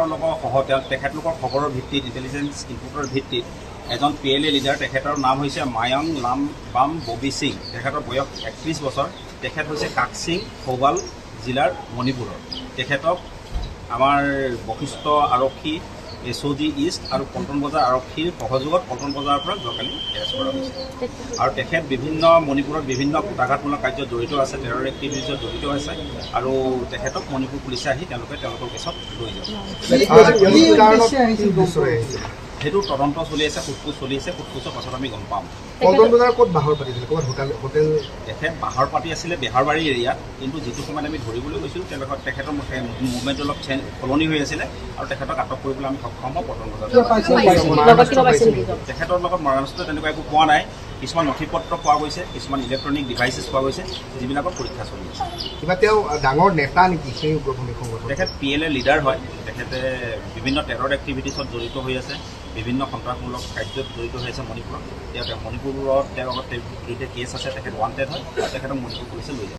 তেখেতৰ লগত সহ তেখেতলোকৰ খবৰৰ ভিত্তিত, ইণ্টেলিজেঞ্চ ইনপুটৰ ভিত্তিত এজন PLA leader, তেখেতৰ নাম হৈছে মায়ং লামবাম ববি সিং, তেখেতৰ বয়স 31 বছৰ, তেখেত হৈছে কাকচিং থৌবাল জিলাৰ মণিপুৰৰ। তেখেতক আমাৰ বশিষ্ঠ আৰক্ষী, SOG east আৰু পল্টন বজাৰ আৰক্ষীৰ সহযোগত পল্টন বজাৰৰ পৰা যোৱাকালি এৰেষ্ট কৰা হৈছে। আৰু তেখেত বিভিন্ন মণিপুৰত বিভিন্ন কূটাঘাতমূলক কাৰ্যত জড়িত আছে, টেৰৰ এক্টিভিটিজত জড়িত আছে আৰু তেখেতক মণিপুৰ পুলিচে আহি তেওঁলোকে তেওঁলোকৰ কেছত লৈ যাব। সেইটো তদন্ত চলি আছে, সোধপোছ চলি আছে, সোধপোছৰ পাছত আমি গম পাম। পল্টন বজাৰৰ ক'ত বাহৰ পাতিছিল? ক'ৰবাত হোটেল? তেখেত বাহৰ পাতি আছিলে বেহাৰবাৰী এৰিয়াত, কিন্তু যিটো সময়ত আমি ধৰিবলৈ গৈছিলোঁ তেওঁলোকৰ তেখেতৰ মুভমেণ্ট অলপ চেঞ্জ সলনি হৈ আছিলে আৰু তেখেতক আটক কৰিবলৈ আমি সক্ষম হওঁ পল্টন বজাৰত। তেখেতৰ লগত মৰণাস্ত্ৰ তেনেকুৱা একো পোৱা নাই, কিছুমান নথি পত্ৰ পোৱা গৈছে, কিছুমান ইলেক্ট্ৰনিক ডিভাইচেছ পোৱা গৈছে, যিবিলাকৰ পৰীক্ষা চলি আছে। কিবা তেওঁ ডাঙৰ নেতা নেকি সেই উগ্ৰপন্থী সংগঠন? তেখেত PLA leader হয়, তেখেতে বিভিন্ন টেৰৰ এক্টিভিটিছত জড়িত হৈ আছে, বিভিন্ন সন্ত্ৰাসমূলক কাৰ্যত জড়িত হৈ আছে মণিপুৰত। তেওঁ মণিপুৰত তেওঁৰ বিৰুদ্ধে কেছ আছে, তেখেত ৱান্টেড হয়, তেখেতক মণিপুৰ পুলিচে লৈ যাব।